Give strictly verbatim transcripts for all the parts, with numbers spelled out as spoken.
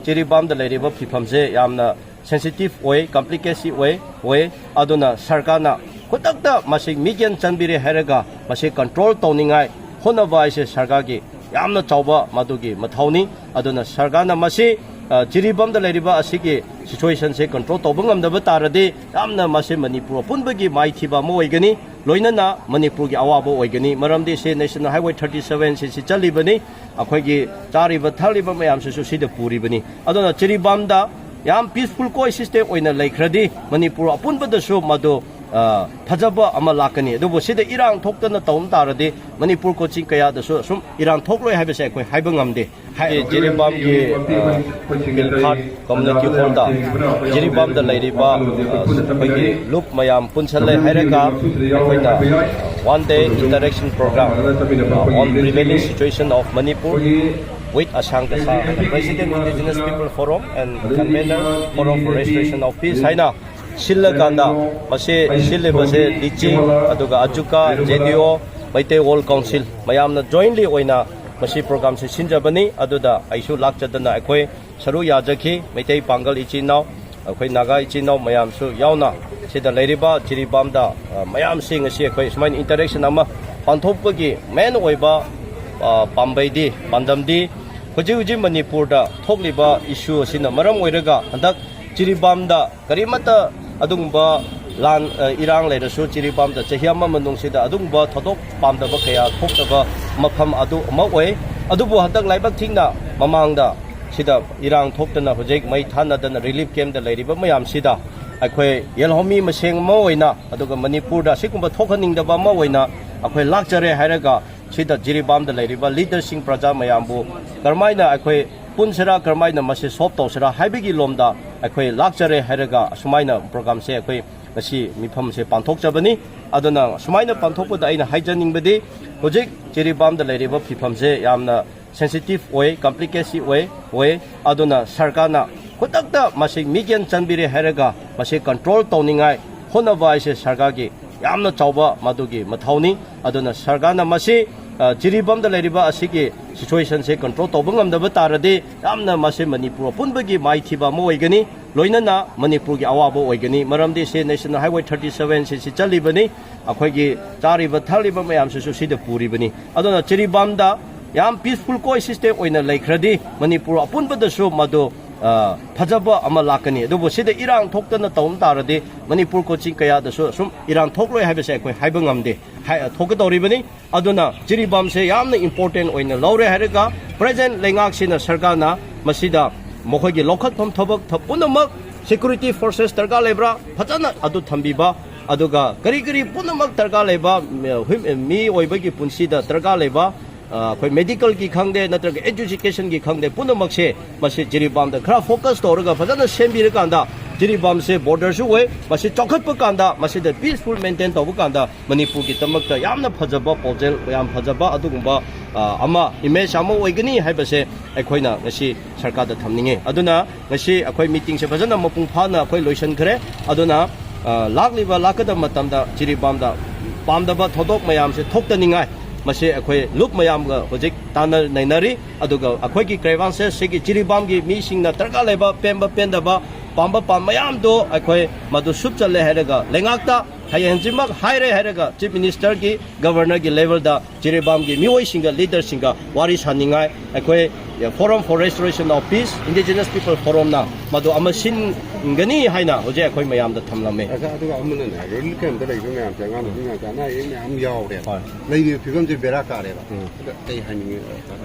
ꯖꯤꯔꯤꯕꯥꯝꯗ ꯂꯩꯔꯤꯕ ꯐꯤꯕꯝꯁꯦ ꯌꯥꯝꯅ ꯁꯦꯟꯁꯤꯇꯤꯚ ꯑꯣꯏ, ꯀꯝꯄ꯭ꯂꯤꯀꯦꯁꯤ ꯑꯣꯏ ꯑꯣꯏ꯫ ꯑꯗꯨꯅ ꯁꯔꯀꯥꯔꯅ ꯈꯨꯗꯛꯇ ꯃꯁꯤ ꯃꯤꯠꯌꯦꯡ ꯆꯪꯕꯤꯔꯦ ꯍꯥꯏꯔꯒ ꯃꯁꯤ ꯀꯟꯇ꯭ꯔꯣꯜ ꯇꯧꯅꯤꯡꯉꯥꯏ ꯍꯣꯠꯅꯕ ꯍꯥꯏꯁꯦ ꯁꯔꯀꯥꯔꯒꯤ ꯌꯥꯝꯅ ꯆꯥꯎꯕ ꯃꯗꯨꯒꯤ ꯃꯊꯧꯅꯤ꯫ ꯑꯗꯨꯅ ꯁꯔꯀꯥꯔꯅ ꯃꯁꯤ, ꯑ, ꯖꯤꯔꯤꯕꯥꯝꯗ ꯂꯩꯔꯤꯕ ꯑꯁꯤꯒꯤ ꯁꯤꯆꯨꯋꯦꯁꯟꯁꯦ ꯀꯟꯇ꯭ꯔꯣꯜ ꯇꯧꯕ ꯉꯝꯗꯕ ꯇꯥꯔꯗꯤ ꯌꯥꯝꯅ ꯃꯁꯤ ꯃꯅꯤꯄꯨꯔ ꯑꯄꯨꯟꯕꯒꯤ ꯃꯥꯏꯊꯤꯕ ꯑꯃ ꯑꯣꯏꯒꯅꯤ, ꯂꯣꯏꯅꯅ ꯃꯅꯤꯄꯨꯔꯒꯤ ꯑꯋꯥꯕ ꯑꯣꯏꯒꯅꯤ꯫ ꯃꯔꯝꯗꯤ ꯁꯤ National Highway thirty seven ꯁꯤ, ꯁꯤ ꯆꯠꯂꯤꯕꯅꯤ, ꯑꯩꯈꯣꯏꯒꯤ ꯆꯥꯔꯤꯕ ꯊꯛꯂꯤꯕ ꯃꯌꯥꯝꯁꯤꯁꯨ ꯁꯤꯗ ꯄꯨꯔꯤꯕꯅꯤ꯫ ꯑꯗꯨꯅ ꯖꯤꯔꯤꯕꯥꯝꯗ ꯌꯥꯝ ꯄꯤꯁꯐꯨꯜ ꯀꯣ-ꯑꯦꯛꯁꯤꯁꯇꯦꯟ ꯑꯣꯏꯅ ꯂꯩꯈ꯭ꯔꯗꯤ ꯃꯅꯤꯄꯨꯔ ꯑꯄꯨꯟꯕꯗꯁꯨ ꯃꯗꯨ, ꯑ, ꯐꯖꯕ ꯑꯃ ꯂꯥꯛꯀꯅꯤ꯫ ꯑꯗꯨꯕꯨ ꯁꯤꯗ ꯏꯔꯥꯡ ꯊꯣꯛꯇꯅ ꯇꯧꯕ ꯇꯥꯔꯗꯤ ꯃꯅꯤꯄꯨꯔ ꯀꯣꯆꯤꯡ ꯀꯌꯥꯗꯁꯨ ꯑꯁꯨꯝ ꯏꯔꯥꯡ ꯊꯣꯛꯂꯣꯏ ꯍꯥꯏꯕꯁꯦ ꯑꯩꯈꯣꯏ ꯍꯥꯏꯕ ꯉꯝꯗꯦ꯫ ꯍꯥꯏ-, ꯖꯤꯔꯤꯕꯥꯝꯒꯤ, ꯑ, ꯄꯤꯜꯈꯥꯠ ꯀꯝꯃ꯭ꯌꯨꯅꯤꯇꯤ ꯍꯣꯜꯗ ꯖꯤꯔꯤꯕꯥꯝꯗ ꯂꯩꯔꯤꯕ, ꯑ, ꯑꯩꯈꯣꯏꯒꯤ ꯂꯨꯞ ꯃꯌꯥꯝ ꯄꯨꯟꯁꯜꯂꯦ ꯍꯥꯏꯔꯒ ꯑꯩꯈꯣꯏꯅ one day interaction program, uh, on prevailing situation of Manipur with Ashang Dasa, President Indigenous People Forum and Convener Forum for Restoration of Peace ꯍꯥꯏꯅ ꯁꯤꯜꯂꯀꯥꯟꯗ ꯃꯁꯤ ꯁꯤꯜꯂꯤꯕꯁꯦ ꯂꯤꯆꯤ, ꯑꯗꯨꯒ ꯑꯖꯨꯀꯥ, ꯖꯦ ꯗꯤ ꯑꯣ, ꯃꯩꯇꯩ ꯋꯥꯔꯜ ꯀꯥꯎꯟꯁꯤꯜ ꯃꯌꯥꯝꯅ ꯖꯣꯏꯟꯂꯤ ꯑꯣꯏꯅ ꯃꯁꯤ ꯄ꯭ꯔꯣꯒ꯭ꯔꯥꯝꯁꯤ ꯁꯤꯟꯖꯕꯅꯤ꯫ ꯑꯗꯨꯗ ꯑꯩꯁꯨ ꯂꯥꯛꯆꯗꯅ ꯑꯩꯈꯣꯏ ꯁꯔꯨꯛ ꯌꯥꯖꯈꯤ꯫ ꯃꯩꯇꯩ ꯄꯥꯡꯒꯜ ꯏꯆꯤꯟ ꯏꯅꯥꯎ, ꯑꯩꯈꯣꯏ ꯅꯥꯒꯥ ꯏꯆꯤꯟ ꯏꯅꯥꯎ ꯃꯌꯥꯝꯁꯨ ꯌꯥꯎꯅ ꯁꯤꯗ ꯂꯩꯔꯤꯕ ꯖꯤꯔꯤꯕꯥꯝꯗ, ꯑ, ꯃꯌꯥꯝꯁꯤ ꯉꯁꯤ ꯑꯩꯈꯣꯏ ꯁꯨꯃꯥꯏꯅ ꯏꯟꯇꯔꯦꯛꯁꯟ ꯑꯃ ꯄꯥꯡꯊꯣꯛꯄꯒꯤ ꯃꯦꯟ ꯑꯣꯏꯕ, ꯑ, ꯄꯥꯝꯕꯩꯗꯤ, ꯄꯥꯟꯗꯝꯗꯤ ꯍꯧꯖꯤꯛ ꯍꯧꯖꯤꯛ ꯃꯅꯤꯄꯨꯔꯗ ꯊꯣꯛꯂꯤꯕ ꯏꯁꯨ ꯑꯁꯤꯅ ꯃꯔꯝ ꯑꯣꯏꯔꯒ ꯍꯟꯗꯛ ꯖꯤꯔꯤꯕꯥꯝꯗ ꯀꯔꯤꯃꯠꯇ ꯑꯗꯨꯒꯨꯝꯕ ꯂꯥꯟ, ꯑ, ꯏꯔꯥꯡ ꯂꯩꯔꯁꯨ ꯖꯤꯔꯤꯕꯥꯝꯗ ꯆꯍꯤ ꯑꯃ ꯃꯅꯨꯡꯁꯤꯗ ꯑꯗꯨꯒꯨꯝꯕ ꯊꯧꯗꯣꯛ ꯄꯥꯝꯗꯕ ꯀꯌꯥ ꯊꯣꯛꯇꯕ ꯃꯐꯝ ꯑꯗꯨ ꯑꯃ ꯑꯣꯏ꯫ ꯑꯗꯨꯕꯨ ꯍꯟꯗꯛ ꯂꯥꯏꯕꯛ ꯊꯤꯅ ꯃꯃꯥꯡꯗ ꯁꯤꯗ ꯏꯔꯥꯡ ꯊꯣꯛꯇꯅ ꯍꯧꯖꯤꯛ ꯃꯩ ꯊꯥꯅꯗꯅ ꯔꯤꯂꯤꯐ ꯀꯦꯝꯞꯇ ꯂꯩꯔꯤꯕ ꯃꯌꯥꯝꯁꯤꯗ ꯑꯩꯈꯣꯏ ꯌꯦꯜꯍꯧꯃꯤ ꯃꯁꯦꯟ ꯑꯃ ꯑꯣꯏꯅ, ꯑꯗꯨꯒ ꯃꯅꯤꯄꯨꯔꯗ ꯑꯁꯤꯒꯨꯝꯕ ꯊꯣꯛꯍꯟꯅꯤꯡꯗꯕ ꯑꯃ ꯑꯣꯏꯅ ꯑꯩꯈꯣꯏ ꯂꯥꯛꯆꯔꯦ ꯍꯥꯏꯔꯒ ꯁꯤꯗ ꯖꯤꯔꯤꯕꯥꯝꯗ ꯂꯩꯔꯤꯕ ꯂꯤꯗꯔꯁꯤꯡ, ꯄ꯭ꯔꯖꯥ ꯃꯌꯥꯝꯕꯨ ꯀꯔꯝꯍꯥꯏꯅ ꯑꯩꯈꯣꯏ ꯄꯨꯟꯁꯤꯔꯥ, ꯀꯔꯝꯍꯥꯏꯅ ꯃꯁꯤ ꯁꯣꯜꯕ ꯇꯧꯁꯤꯔꯥ ꯍꯥꯏꯕꯒꯤ ꯂꯣꯝꯗ ꯑꯩꯈꯣꯏ ꯂꯥꯛꯆꯔꯦ ꯍꯥꯏꯔꯒ ꯑꯁꯨꯃꯥꯏꯅ ꯄ꯭ꯔꯣꯒ꯭ꯔꯥꯝꯁꯦ ꯑꯩꯈꯣꯏ ꯉꯁꯤ ꯃꯤꯐꯝꯁꯦ ꯄꯥꯡꯊꯣꯛꯆꯕꯅꯤ꯫ ꯑꯗꯨꯅ ꯁꯨꯃꯥꯏꯅ ꯄꯥꯡꯊꯣꯛꯄꯗ ꯑꯩꯅ ꯍꯥꯏꯖꯅꯤꯡꯕꯗꯤ ꯍꯧꯖꯤꯛ ꯖꯤꯔꯤꯕꯥꯝꯗ ꯂꯩꯔꯤꯕ ꯐꯤꯕꯝꯁꯦ ꯌꯥꯝꯅ ꯁꯦꯟꯁꯤꯇꯤꯚ ꯑꯣꯏ, ꯀꯝꯄ꯭ꯂꯤꯀꯦꯁꯤ ꯑꯣꯏ ꯑꯣꯏ꯫ ꯑꯗꯨꯅ ꯁꯔꯀꯥꯔꯅ ꯈꯨꯗꯛꯇ ꯃꯁꯤ ꯃꯤꯠꯌꯦꯡ ꯆꯪꯕꯤꯔꯦ ꯍꯥꯏꯔꯒ ꯃꯁꯤ ꯀꯟꯇ꯭ꯔꯣꯜ ꯇꯧꯅꯤꯡꯉꯥꯏ ꯍꯣꯠꯅꯕ ꯍꯥꯏꯁꯦ ꯁꯔꯀꯥꯔꯒꯤ ꯌꯥꯝꯅ ꯆꯥꯎꯕ ꯃꯗꯨꯒꯤ ꯃꯊꯧꯅꯤ꯫ ꯑꯗꯨꯅ ꯁꯔꯀꯥꯔꯅ ꯃꯁꯤ ꯑ, ꯖꯤꯔꯤꯕꯥꯝꯗ ꯂꯩꯔꯤꯕ ꯑꯁꯤꯒꯤ ꯁꯤꯆꯨꯋꯦꯁꯟꯁꯦ ꯀꯟꯇ꯭ꯔꯣꯜ ꯇꯧꯕ ꯉꯝꯗꯕ ꯇꯥꯔꯗꯤ, ꯌꯥꯝꯅ ꯃꯁꯤ ꯃꯅꯤꯄꯨꯔ ꯑꯄꯨꯟꯕꯒꯤ ꯃꯥꯏꯊꯤꯕ ꯑꯃ ꯑꯣꯏꯒꯅꯤ, ꯂꯣꯏꯅꯅ ꯃꯅꯤꯄꯨꯔꯒꯤ ꯑꯋꯥꯕ ꯑꯣꯏꯒꯅꯤ꯫ ꯃꯔꯝꯗꯤ ꯁꯤ ꯅꯦꯁꯅꯦꯜ ꯍꯥꯏꯋꯦ ꯊꯥꯔꯇꯤ ꯁꯚꯦꯟ ꯁꯤ, ꯁꯤ ꯆꯠꯂꯤꯕꯅꯤ, ꯑꯩꯈꯣꯏꯒꯤ ꯆꯥꯔꯤꯕ ꯊꯛꯂꯤꯕ ꯃꯌꯥꯝꯁꯤꯁꯨ ꯁꯤꯗ ꯄꯨꯔꯤꯕꯅꯤ꯫ ꯑꯗꯨꯅ ꯖꯤꯔꯤꯕꯥꯝꯗ ꯌꯥꯝ ꯄꯤꯁꯐꯨꯜ ꯀꯣ-ꯑꯦꯛꯁꯤꯁꯇꯦꯟ ꯑꯣꯏꯅ ꯂꯩꯈ꯭ꯔꯗꯤ, ꯃꯅꯤꯄꯨꯔ ꯑꯄꯨꯟꯕꯗꯁꯨ ꯃꯗꯨ, ꯑ, ꯐꯖꯕ ꯑꯃ ꯂꯥꯛꯀꯅꯤ꯫ ꯑꯗꯨꯕꯨ ꯁꯤꯗ ꯏꯔꯥꯡ ꯊꯣꯛꯇꯅ ꯇꯧꯕ ꯇꯥꯔꯗꯤ, ꯃꯅꯤꯄꯨꯔ ꯀꯣꯆꯤ ꯀꯌꯥꯗꯁꯨ ꯑꯁꯨꯝ ꯏꯔꯥꯡ ꯊꯣꯛꯂꯣꯏ ꯍꯥꯏꯕꯁꯦ ꯑꯩꯈꯣꯏ ꯍꯥꯏꯕ ꯉꯝꯗꯦ꯫ ꯍꯥꯏ-, ꯊꯣꯛꯀꯗꯧꯔꯤꯕꯅꯤ꯫ ꯑꯗꯨꯅ ꯖꯤꯔꯤꯕꯥꯝꯁꯦ ꯌꯥꯝꯅ ꯏꯝꯄꯣꯔꯇꯦꯟ ꯑꯣꯏꯅ ꯂꯧꯔꯦ ꯍꯥꯏꯔꯒ, ꯄ꯭ꯔꯖꯦꯟ ꯂꯩꯉꯥꯛꯁꯤꯅ, ꯁꯔꯀꯥꯔꯅ ꯃꯁꯤꯗ ꯃꯈꯣꯏꯒꯤ ꯂꯧꯈꯠꯐꯝ ꯊꯕꯛ ꯊ-, ꯄꯨꯝꯅꯃꯛ, ꯁꯦꯀ꯭ꯌꯨꯔꯤꯇꯤ ꯐꯣꯔꯁꯦꯁ ꯗꯔꯀꯥꯔ ꯂꯩꯕ꯭ꯔꯥ, ꯐꯖꯅ ꯑꯗꯨ ꯊꯝꯕꯤꯕ, ꯑꯗꯨꯒ ꯀꯔꯤ ꯀꯔꯤ ꯄꯨꯝꯅꯃꯛ ꯗꯔꯀꯥꯔ ꯂꯩꯕ, ꯃꯤ-, ꯍ꯭ꯌꯨ-, ꯃꯤꯑꯣꯏꯕꯒꯤ ꯄꯨꯟꯁꯤꯗ ꯗꯔꯀꯥꯔ ꯂꯩꯕ, ꯑ, ꯑꯩꯈꯣꯏ ꯃꯦꯗꯤꯀꯦꯜꯒꯤ ꯈꯪꯗꯦ, ꯅꯠꯇ꯭ꯔꯒ ꯑꯦꯖꯨꯀꯦꯁꯟꯒꯤ ꯈꯪꯗꯦ, ꯄꯨꯝꯅꯃꯛꯁꯦ ꯃꯁꯤ ꯖꯤꯔꯤꯕꯥꯝꯗ ꯈꯔ ꯐꯣꯀꯁ ꯇꯧꯔꯒ ꯐꯖꯅ ꯁꯦꯝꯕꯤꯔꯀꯥꯟꯗ, ꯖꯤꯔꯤꯕꯥꯝꯁꯦ ꯕꯣꯔꯗꯔꯁꯨ ꯑꯣꯏ, ꯃꯁꯤ ꯆꯥꯎꯈꯠꯄ ꯀꯥꯟꯗ, ꯃꯁꯤꯗ ꯄꯤꯁꯐꯨꯜ ꯃꯦꯟꯇꯦꯟ ꯇꯧꯕ ꯀꯥꯟꯗ, ꯃꯅꯤꯄꯨꯔꯒꯤꯗꯃꯛꯇ ꯌꯥꯝꯅ ꯐꯖꯕ ꯄꯥꯎꯖꯦꯜ, ꯌꯥꯝ ꯐꯖꯕ ꯑꯗꯨꯒꯨꯝꯕ, ꯑ, ꯑꯃ, ꯏꯃꯦꯖ ꯑꯃ ꯑꯣꯏꯒꯅꯤ ꯍꯥꯏꯕꯁꯦ ꯑꯩꯈꯣꯏꯅ ꯉꯁꯤ ꯁꯔꯀꯥꯔꯗ ꯊꯝꯅꯤꯡꯉꯤ꯫ ꯑꯗꯨꯅ ꯉꯁꯤ ꯑꯩꯈꯣꯏ ꯃꯤꯇꯤꯡꯁꯦ ꯐꯖꯅ ꯃꯄꯨꯡ ꯐꯥꯅ ꯑꯩꯈꯣꯏ ꯂꯣꯏꯁꯤꯟꯈ꯭ꯔꯦ꯫ ꯑꯗꯨꯅ, ꯑ, ꯂꯥꯛꯂꯤꯕ, ꯂꯥꯛꯀꯗꯕ ꯃꯇꯝꯗ ꯖꯤꯔꯤꯕꯥꯝꯗ ꯄꯥꯝꯗꯕ ꯊꯧꯗꯣꯛ ꯃꯌꯥꯝꯁꯦ ꯊꯣꯛꯇꯅꯤꯡꯉꯥꯏ ꯃꯁꯤ ꯑꯩꯈꯣꯏ ꯂꯨꯞ ꯃꯌꯥꯝꯒ ꯍꯧꯖꯤꯛ ꯇꯥꯟꯅ ꯅꯩꯅꯔꯤ꯫ ꯑꯗꯨꯒ ꯑꯩꯈꯣꯏꯒꯤ ꯒ꯭ꯔꯦꯚꯥꯟꯁꯦꯁ ꯁꯤꯒꯤ ꯖꯤꯔꯤꯕꯥꯝꯒꯤ ꯃꯤꯁꯤꯡꯅ ꯗꯔꯀꯥꯔ ꯂꯩꯕ, ꯄꯦꯟꯕ ꯄꯦꯟꯗꯕ, ꯄꯥꯝꯕ ꯄꯥꯝꯕ ꯃꯌꯥꯝꯗꯣ ꯑꯩꯈꯣꯏ ꯃꯗꯨ ꯁꯨꯞꯆꯜꯂꯦ ꯍꯥꯏꯔꯒ, ꯂꯩꯉꯥꯛꯇ ꯍꯌꯦꯡ ꯍꯪꯆꯤꯠꯃꯛ ꯍꯥꯏꯔꯦ ꯍꯥꯏꯔꯒ, ꯆꯤꯐ ꯃꯤꯅꯤꯁꯇꯔꯒꯤ, ꯒꯕꯔꯅꯔꯒꯤ ꯂꯦꯚꯦꯜꯗ ꯖꯤꯔꯤꯕꯥꯝꯒꯤ ꯃꯤꯑꯣꯏꯁꯤꯡꯒ, ꯂꯤꯗꯔꯁꯤꯡꯒ ꯋꯥꯔꯤ ꯁꯥꯅꯤꯡꯉꯥꯏ ꯑꯩꯈꯣꯏ Forum for Restoration of Peace, Indigenous People Forumꯅ ꯃꯗꯨ ꯑꯃ ꯁꯤꯟꯒꯅꯤ ꯍꯥꯏꯅ ꯍꯧꯖꯤꯛ ꯑꯩꯈꯣꯏ ꯃꯌꯥꯝꯗ ꯊꯝꯂꯝꯃꯦ꯫ ꯑꯗ, ꯑꯗꯨꯒ ꯑꯃꯅꯅꯦ, ꯔꯤꯂꯤꯐ ꯀꯦꯝꯞꯇ ꯂꯩꯕ ꯃꯌꯥꯝꯁꯦ, ꯑꯉꯥꯡ ꯅꯨꯄꯤ ꯉꯥꯛꯇ, ꯑꯅꯥ ꯑꯌꯦꯛ ꯃꯌꯥꯝ ꯌꯥꯎꯔꯦꯕ꯫ ꯍꯣꯏ꯫ ꯂꯩꯔꯤꯕ ꯐꯤꯕꯝꯁꯦ ꯕꯦꯔꯥ ꯀꯥꯔꯦꯕ꯫ ꯎꯝ꯫ ꯑꯗ ꯀꯩ ꯍꯥꯏꯅꯤꯡꯉꯤ?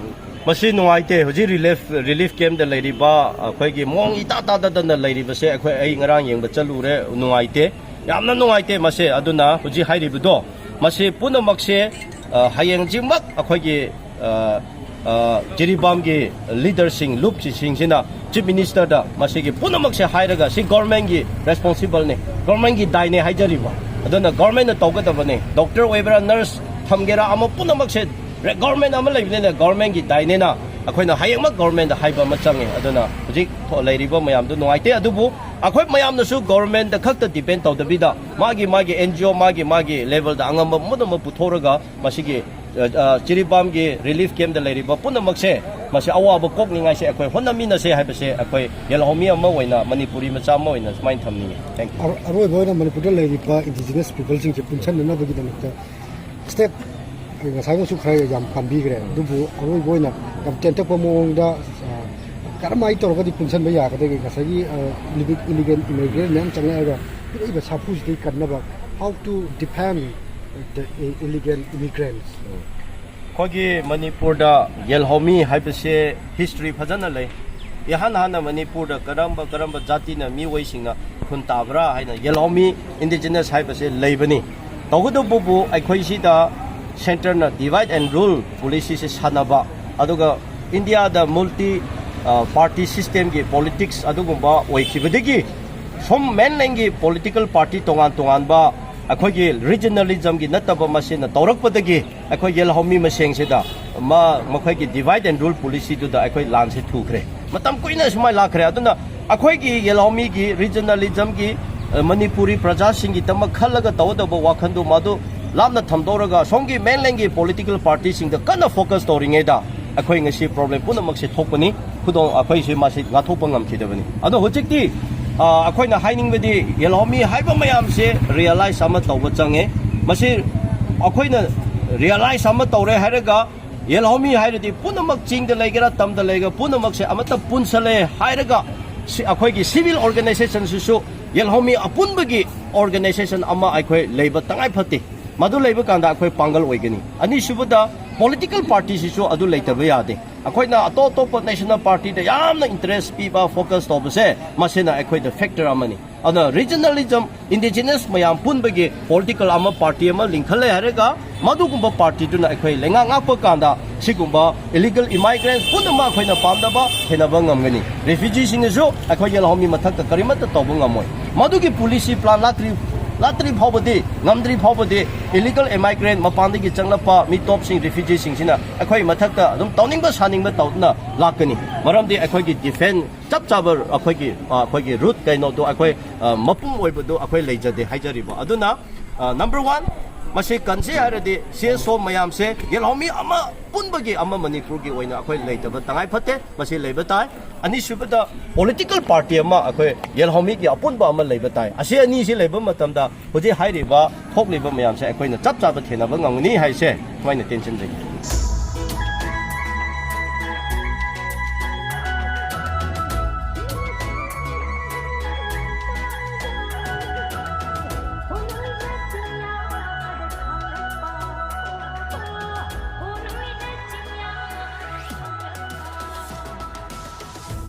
ꯃꯁꯤ ꯅꯨꯡꯉꯥꯏꯇꯦ꯫ ꯍꯧꯖꯤꯛ ꯔꯤꯂꯤꯐ, ꯔꯤꯂꯤꯐ ꯀꯦꯝꯞꯇ ꯂꯩꯔꯤꯕ, ꯑꯩꯈꯣꯏꯒꯤ ꯃꯑꯣꯡ ꯏꯇꯥ ꯇꯥꯗꯗꯅ ꯂꯩꯔꯤꯕꯁꯦ, ꯑꯩꯈꯣꯏ, ꯑꯩ ꯉꯔꯥꯡ ꯌꯦꯡꯕ ꯆꯠꯂꯨꯔꯦ, ꯅꯨꯡꯉꯥꯏꯇꯦ, ꯌꯥꯝꯅ ꯅꯨꯡꯉꯥꯏꯇꯦ꯫ ꯃꯁꯦ, ꯑꯗꯨꯅ ꯍꯧꯖꯤꯛ ꯍꯥꯏꯔꯤꯕꯗꯣ, ꯃꯁꯤ ꯄꯨꯝꯅꯃꯛꯁꯦ, ꯑ, ꯍꯌꯦꯡꯁꯤꯃꯛ ꯑꯩꯈꯣꯏꯒꯤ, ꯑ, ꯑ, ꯖꯤꯔꯤꯕꯥꯝꯒꯤ ꯂꯤꯗꯔꯁꯤꯡ, ꯂꯨꯞꯁꯤꯡꯁꯤꯅ ꯆꯤꯐ ꯃꯤꯅꯤꯁꯇꯔꯗ ꯃꯁꯤꯒꯤ ꯄꯨꯝꯅꯃꯛꯁꯦ ꯍꯥꯏꯔꯒ, ꯁꯤ ꯒꯣꯔꯃꯦꯟꯒꯤ ꯔꯦꯁꯄꯣꯟꯁꯤꯕꯜꯅꯤ, ꯒꯣꯔꯃꯦꯟꯒꯤ ꯗꯥꯏꯅꯦ ꯍꯥꯏꯖꯔꯤꯕ꯫ ꯑꯗꯨꯅ ꯒꯣꯔꯃꯦꯟꯅ ꯇꯧꯒꯗꯕꯅꯤ꯫ ꯗꯣꯛꯇꯔ ꯑꯣꯏꯕ꯭ꯔꯥ, ꯅꯔꯁ ꯊꯝꯒꯦꯔꯥ, ꯑꯃ ꯄꯨꯝꯅꯃꯛꯁꯦ ꯔꯦ-, ꯒꯣꯔꯃꯦꯟ ꯑꯃ ꯂꯩꯕꯅꯤꯅ, ꯒꯣꯔꯃꯦꯟꯒꯤ ꯗꯥꯏꯅꯦꯅ ꯑꯩꯈꯣꯏꯅ ꯍꯌꯦꯡꯃꯛ ꯒꯣꯔꯃꯦꯟꯗ ꯍꯥꯏꯕ ꯑꯃ ꯆꯪꯉꯦ꯫ ꯑꯗꯨꯅ ꯍꯧꯖꯤꯛ ꯊꯣ-, ꯂꯩꯔꯤꯕ ꯃꯌꯥꯝꯗꯨ ꯅꯨꯡꯉꯥꯏꯇꯦ꯫ ꯑꯗꯨꯕꯨ ꯑꯩꯈꯣꯏ ꯃꯌꯥꯝꯅꯁꯨ ꯒꯣꯔꯃꯦꯟꯗ ꯈꯛꯇ ꯗꯤꯄꯦꯟ ꯇꯧꯗꯕꯤꯗ, ꯃꯥꯒꯤ, ꯃꯥꯒꯤ ꯑꯦꯟ ꯖꯤ ꯑꯣ, ꯃꯥꯒꯤ, ꯃꯥꯒꯤ ꯂꯦꯚꯦꯜꯗ ꯑꯉꯝꯕ ꯄꯨꯝꯅꯃꯛ ꯄꯨꯊꯣꯛꯑꯒ ꯃꯁꯤꯒꯤ ꯑ, ꯖꯤꯔꯤꯕꯥꯝꯒꯤ ꯔꯤꯂꯤꯐ ꯀꯦꯝꯞꯇ ꯂꯩꯔꯤꯕ ꯄꯨꯝꯅꯃꯛꯁꯦ, ꯃꯁꯤ ꯑꯋꯥꯕ ꯀꯣꯛꯅꯤꯡꯉꯥꯏꯁꯦ ꯑꯩꯈꯣꯏ ꯍꯣꯠꯅꯃꯤꯟꯅꯁꯦ ꯍꯥꯏꯕꯁꯦ ꯑꯩꯈꯣꯏ ꯌꯦꯜꯍꯧꯃꯤ ꯑꯃ ꯑꯣꯏꯅ, ꯃꯅꯤꯄꯨꯔꯤ ꯃꯆꯥ ꯑꯃ ꯑꯣꯏꯅ ꯁꯨꯃꯥꯏꯅ ꯊꯝꯅꯤꯡꯉꯤ꯫ Thank you. ꯑꯔ-, ꯑꯔꯣꯏꯕ ꯑꯣꯏꯅ ꯃꯅꯤꯄꯨꯔꯗ ꯂꯩꯔꯤꯕ ꯏꯟꯗꯤꯖꯤꯅꯁ ꯄꯤꯄꯜꯁꯤꯡꯁꯦ ꯄꯨꯟꯁꯤꯟꯅꯅꯕꯒꯤꯗꯃꯛꯇ ꯁ꯭ꯇꯦꯞ ꯉꯁꯥꯏꯃꯛꯁꯨ ꯈꯔ ꯌꯥꯝ ꯄꯥꯝꯕꯤꯈ꯭ꯔꯦ, ꯑꯗꯨꯕꯨ ꯑꯔꯣꯏꯕ ꯑꯣꯏꯅ ꯌꯥꯝ ꯇꯦꯟꯇꯛꯄ ꯃꯑꯣꯡꯗ, ꯑ, ꯀꯔꯝꯍꯥꯏꯅ ꯇꯧꯔꯒꯗꯤ ꯄꯨꯟꯁꯤꯟꯕ ꯌꯥꯒꯗꯒꯦ? ꯉꯁꯥꯏꯒꯤ, ꯑ, ꯏꯂꯤꯒꯦꯜ ꯏꯃꯤꯒ꯭ꯔꯦꯟ ꯃꯌꯥꯝ ꯆꯪꯂꯛꯑꯒ ꯄꯤꯔꯛꯏꯕ ꯁꯥꯐꯨꯁꯤꯗꯒꯤ ꯀꯟꯅꯕ, how to defend the illegal immigrants? ꯑꯩꯈꯣꯏꯒꯤ ꯃꯅꯤꯄꯨꯔꯗ ꯌꯦꯜꯍꯧꯃꯤ ꯍꯥꯏꯕꯁꯦ ꯍꯤꯁꯇ꯭ꯔꯤ ꯐꯖꯅ ꯂꯩ꯫ ꯏꯍꯥꯟ ꯍꯥꯟꯅ ꯃꯅꯤꯄꯨꯔꯗ ꯀꯔꯝꯕ ꯀꯔꯝꯕ ꯖꯥꯇꯤꯅ, ꯃꯤꯑꯣꯏꯁꯤꯡꯅ ꯈꯨꯟ ꯇꯥꯕ꯭ꯔꯥ ꯍꯥꯏꯅ ꯌꯦꯜꯍꯧꯃꯤ ꯏꯟꯗꯤꯖꯤꯅꯁ ꯍꯥꯏꯕꯁꯦ ꯂꯩꯕꯅꯤ꯫ ꯇꯧꯒꯗꯧꯕꯕꯨ ꯑꯩꯈꯣꯏꯁꯤꯗ ꯁꯦꯟꯇꯔꯅ divide and rule ꯄꯣꯂꯤꯁꯤꯁꯦ ꯁꯥꯟꯅꯕ, ꯑꯗꯨꯒ ꯏꯟꯗꯤꯌꯥꯗ ꯃꯜꯇꯤ ꯄꯥꯔꯇꯤ ꯁꯤꯁꯇꯦꯝꯒꯤ ꯄꯣꯂꯤꯇꯤꯛꯁ ꯑꯗꯨꯒꯨꯝꯕ ꯑꯣꯏꯈꯤꯕꯗꯒꯤ ꯁꯣꯝ ꯃꯦꯟꯂꯦꯟꯒꯤ ꯄꯣꯂꯤꯇꯤꯀꯦꯜ ꯄꯥꯔꯇꯤ ꯇꯣꯉꯥꯟ ꯇꯣꯉꯥꯟꯕ ꯑꯩꯈꯣꯏꯒꯤ ꯔꯤꯖꯅꯦꯂꯤꯖꯝꯒꯤ ꯅꯠꯇꯕ ꯃꯁꯤꯅ ꯇꯧꯔꯛꯄꯗꯒꯤ ꯑꯩꯈꯣꯏ ꯌꯦꯜꯍꯧꯃꯤ ꯃꯁꯦꯡꯁꯤꯗ ꯃ-, ꯃꯈꯣꯏꯒꯤ divide and rule ꯄꯣꯂꯤꯁꯤꯗꯨꯗ ꯑꯩꯈꯣꯏ ꯂꯥꯟꯁꯦ ꯊꯨꯈ꯭ꯔꯦ꯫ ꯃꯇꯝ ꯀꯨꯏꯅ ꯁꯨꯃꯥꯏꯅ ꯂꯥꯛꯈ꯭ꯔꯦ꯫ ꯑꯗꯨꯅ ꯑꯩꯈꯣꯏꯒꯤ ꯌꯦꯜꯍꯧꯃꯤꯒꯤ ꯔꯤꯖꯅꯦꯂꯤꯖꯝꯒꯤ, ꯑ, ꯃꯅꯤꯄꯨꯔꯤ ꯄ꯭ꯔꯖꯥꯁꯤꯡꯒꯤꯗꯃꯛ ꯈꯜꯂꯒ ꯇꯧꯒꯗꯧꯕ ꯋꯥꯈꯜꯗꯨ ꯃꯗꯨ ꯂꯥꯞꯅ ꯊꯝꯗꯣꯛꯔꯒ ꯁꯣꯝꯒꯤ ꯃꯦꯟꯂꯦꯟꯒꯤ ꯄꯣꯂꯤꯇꯤꯀꯦꯜ ꯄꯥꯔꯇꯤꯁꯤꯡꯗ ꯀꯟꯅ ꯐꯣꯀꯁ ꯇꯧꯔꯤꯉꯩꯗ ꯑꯩꯈꯣꯏ ꯉꯁꯤ ꯄ꯭ꯔꯣꯕ꯭ꯂꯦꯝ ꯄꯨꯝꯅꯃꯛꯁꯦ ꯊꯣꯛꯄꯅꯤ꯫ ꯈꯨꯗꯣꯡ ꯑꯩꯈꯣꯏꯁꯦ ꯃꯁꯤ ꯉꯥꯛꯊꯣꯛꯄ ꯉꯝꯈꯤꯗꯕꯅꯤ꯫ ꯑꯗꯣ ꯍꯧꯖꯤꯛꯇꯤ, ꯑ, ꯑꯩꯈꯣꯏꯅ ꯍꯥꯏꯅꯤꯡꯕꯗꯤ ꯌꯦꯜꯍꯧꯃꯤ ꯍꯥꯏꯕ ꯃꯌꯥꯝꯁꯦ ꯔꯤꯌꯦꯂꯥꯏꯁ ꯑꯃ ꯇꯧꯕ ꯆꯪꯉꯦ꯫ ꯃꯁꯤ ꯑꯩꯈꯣꯏꯅ ꯔꯤꯌꯦꯂꯥꯏꯁ ꯑꯃ ꯇꯧꯔꯦ ꯍꯥꯏꯔꯒ ꯌꯦꯜꯍꯧꯃꯤ ꯍꯥꯏꯔꯗꯤ ꯄꯨꯝꯅꯃꯛ ꯆꯤꯡꯗ ꯂꯩꯒꯦꯔꯥ ꯇꯝꯗ ꯂꯩꯒꯦꯔꯥ ꯄꯨꯝꯅꯃꯛꯁꯦ ꯑꯃꯠꯇ ꯄꯨꯟꯁꯜꯂꯦ ꯍꯥꯏꯔꯒ ꯁꯤ-, ꯑꯩꯈꯣꯏꯒꯤ ꯁꯤꯚꯤꯜ ꯑꯣꯔꯒꯅꯥꯏꯖꯦꯁꯟꯁꯤꯁꯨ ꯌꯦꯜꯍꯧꯃꯤ ꯑꯄꯨꯟꯕꯒꯤ ꯑꯣꯔꯒꯅꯥꯏꯖꯦꯁꯟ ꯑꯃ ꯑꯩꯈꯣꯏ ꯂꯩꯕ ꯇꯉꯥꯏ ꯐꯗꯦ꯫ ꯃꯗꯨ ꯂꯩꯕ ꯀꯥꯟꯗ ꯑꯩꯈꯣꯏ ꯄꯥꯡꯒꯜ ꯑꯣꯏꯒꯅꯤ꯫ ꯑꯅꯤꯁꯨꯕꯗ, ꯄꯣꯂꯤꯇꯤꯀꯦꯜ ꯄꯥꯔꯇꯤꯁꯤꯁꯨ ꯑꯗꯨ ꯂꯩꯇꯕ ꯌꯥꯗꯦ꯫ ꯑꯩꯈꯣꯏꯅ ꯑꯇꯣꯞ ꯑꯇꯣꯞꯄ ꯅꯦꯁꯅꯦꯜ ꯄꯥꯔꯇꯤꯗ ꯌꯥꯝꯅ ꯏꯟꯇꯔꯦꯁ ꯄꯤꯕ, ꯐꯣꯀꯁ ꯇꯧꯕꯁꯦ, ꯃꯁꯤꯅ ꯑꯩꯈꯣꯏꯗ ꯐꯦꯛꯇꯔ ꯑꯃꯅꯤ꯫ ꯑꯗꯨꯅ ꯔꯤꯖꯅꯦꯂꯤꯖꯝ, ꯏꯟꯗꯤꯖꯤꯅꯁ ꯃꯌꯥꯝ ꯄꯨꯟꯕꯒꯤ ꯄꯣꯂꯤꯇꯤꯀꯦꯜ ꯑꯃ, ꯄꯥꯔꯇꯤ ꯑꯃ ꯂꯤꯡꯈꯠꯂꯦ ꯍꯥꯏꯔꯒ ꯃꯗꯨꯒꯨꯝꯕ ꯄꯥꯔꯇꯤꯗꯨꯅ ꯑꯩꯈꯣꯏ ꯂꯩꯉꯥꯛ ꯉꯥꯛꯄ ꯀꯥꯟꯗ ꯁꯤꯒꯨꯝꯕ ꯏꯂꯤꯒꯦꯜ ꯏꯃꯥꯏꯒ꯭ꯔꯦꯟ ꯄꯨꯝꯅꯃꯛ ꯑꯩꯈꯣꯏꯅ ꯄꯥꯝꯗꯕ ꯊꯦꯡꯅꯕ ꯉꯝꯒꯅꯤ꯫ ꯔꯤꯐ꯭ꯌꯨꯖꯤꯁꯤꯡꯅꯁꯨ ꯑꯩꯈꯣꯏ ꯌꯦꯜꯍꯧꯃꯤ ꯃꯊꯛꯇ ꯀꯔꯤꯃꯠꯇ ꯇꯧꯕ ꯉꯝꯃꯣꯏ꯫ ꯃꯗꯨꯒꯤ ꯄꯣꯂꯤꯁꯤ ꯄ꯭ꯂꯥꯟ ꯂꯥꯛꯇ꯭ꯔꯤ, ꯂꯥꯛꯇ꯭ꯔꯤ ꯐꯥꯎꯕꯗꯤ, ꯉꯝꯗ꯭ꯔꯤ ꯐꯥꯎꯕꯗꯤ ꯏꯂꯤꯒꯦꯜ ꯏꯃꯥꯏꯒ꯭ꯔꯦꯟ, ꯃꯄꯥꯟꯗꯒꯤ ꯆꯪꯂꯛꯄ ꯃꯤꯇꯣꯞꯁꯤꯡ, ꯔꯤꯐ꯭ꯌꯨꯖꯤꯁꯤꯡꯁꯤꯅ ꯑꯩꯈꯣꯏ ꯃꯊꯛꯇ ꯑꯗꯨꯝ ꯇꯧꯅꯤꯡꯕ ꯁꯥꯅꯤꯡꯕ ꯇꯧꯗꯨꯅ ꯂꯥꯛꯀꯅꯤ꯫ ꯃꯔꯝꯗꯤ ꯑꯩꯈꯣꯏꯒꯤ ꯗꯤꯐꯦꯟ ꯆꯞ ꯆꯥꯕ ꯑꯩꯈꯣꯏꯒꯤ, ꯑ, ꯑꯩꯈꯣꯏꯒꯤ ꯔꯨꯠ ꯀꯩꯅꯣꯗꯣ ꯑꯩꯈꯣꯏ, ꯑ, ꯃꯄꯨꯡ ꯑꯣꯏꯕꯗꯣ ꯑꯩꯈꯣꯏ ꯂꯩꯖꯗꯦ ꯍꯥꯏꯖꯔꯤꯕ꯫ ꯑꯗꯨꯅ, ꯑ, ꯅꯝꯕꯔ ꯋꯥꯟ, ꯃꯁꯤ ꯀꯟꯁꯤ ꯍꯥꯏꯔꯗꯤ ꯁꯤ ꯑꯦꯁ ꯑꯣ ꯃꯌꯥꯝꯁꯦ ꯌꯦꯜꯍꯧꯃꯤ ꯑꯃ ꯄꯨꯟꯕꯒꯤ ꯑꯃ ꯃꯅꯤꯄꯨꯔꯒꯤ ꯑꯣꯏꯅ ꯑꯩꯈꯣꯏ ꯂꯩꯇꯕ ꯇꯉꯥꯏ ꯐꯠꯇꯦ꯫ ꯃꯁꯤ ꯂꯩꯕ ꯇꯥꯏ꯫ ꯑꯅꯤꯁꯨꯕꯗ political party ꯑꯃ ꯑꯩꯈꯣꯏ ꯌꯦꯜꯍꯧꯃꯤꯒꯤ ꯑꯄꯨꯟꯕ ꯑꯃ ꯂꯩꯕ ꯇꯥꯏ꯫ ꯑꯁꯤ ꯑꯅꯤꯁꯤ ꯂꯩꯕ ꯃꯇꯝꯗ ꯍꯧꯖꯤꯛ ꯍꯥꯏꯔꯤꯕ ꯊꯣꯛꯂꯤꯕ ꯃꯌꯥꯝꯁꯦ ꯑꯩꯈꯣꯏꯅ ꯆꯞ ꯆꯥꯕ ꯊꯦꯡꯅꯕ ꯉꯝꯒꯅꯤ ꯍꯥꯏꯁꯦ ꯁꯨꯃꯥꯏꯅ ꯇꯦꯟꯁꯤꯟꯖꯒꯦ꯫